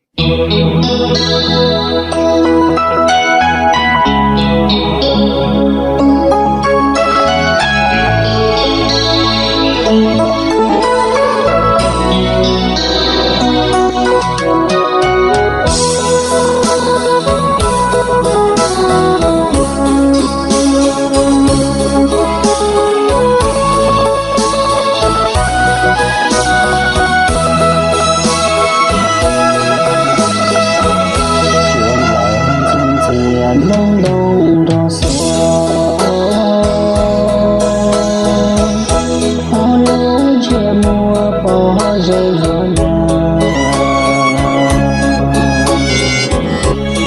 Ntxhias ntoo ntoo rau xua, ob lub ntsiab muag pom ze yuav nag.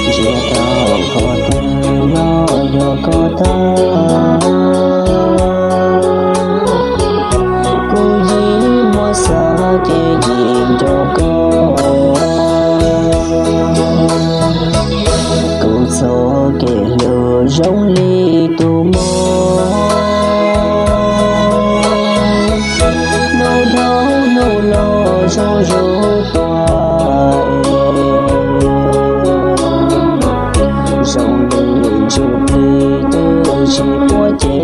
Ntsia rau qhov twg los yog koj tag, kuv yeej muab xav ces yeej nco koj. Kuv txoj kev hlub zoo li tus mog, hnub dhau hnub los zoo zoo tuaj, zoo li ntsuj plig twb tsis quav ces.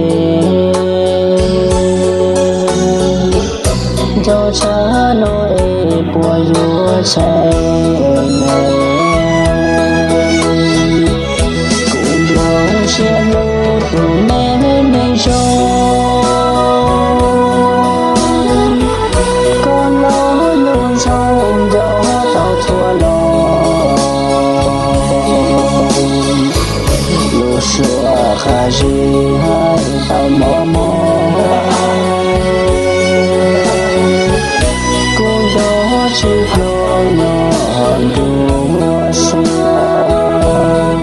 Nco tshaj no es puas yuav tsheej me, kuv nplooj siab hlub tus me me zoo. Koj los lub zoo nco tau txhua lo, lub suab qab zib hais tau mos mos. Kuv nco tsis tau nyob nruab siab,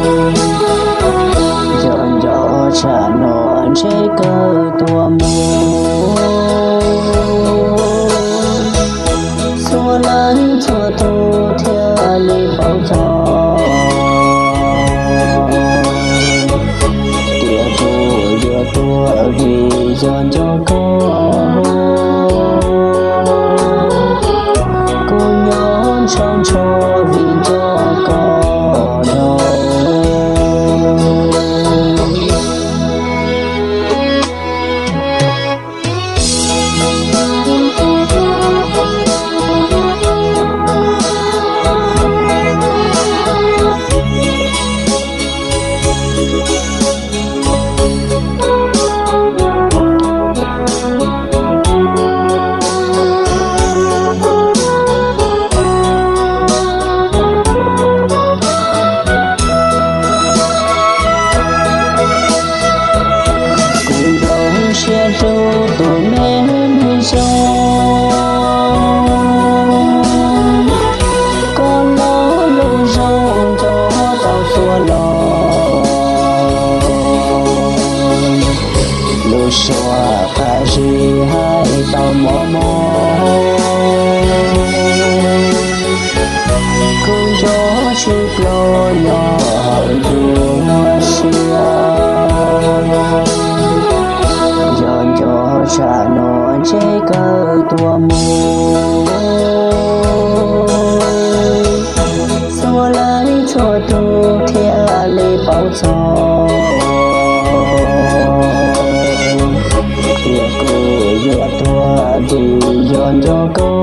yog nco tshaj no ntshe kawg tuaj mus. Txhua leej txhua tus thiaj li paub txog tias kuv yuav tuag vim yog nco koj. Kuv nyob ntshaus ntsho vim nco koj no. Kuv nplooj siab hlub tus me me zoo, koj los lub zoo nco tau txhua lo, lub suab qab zib hais tau mos mos. Kuv nco tsis tau nyob nruab siab, yog nco tshaj no ntshe kawg tuaj mus. Txhua leej txhua tus thiaj li paub txog tias kuv yuav tuag vim yog nco koj.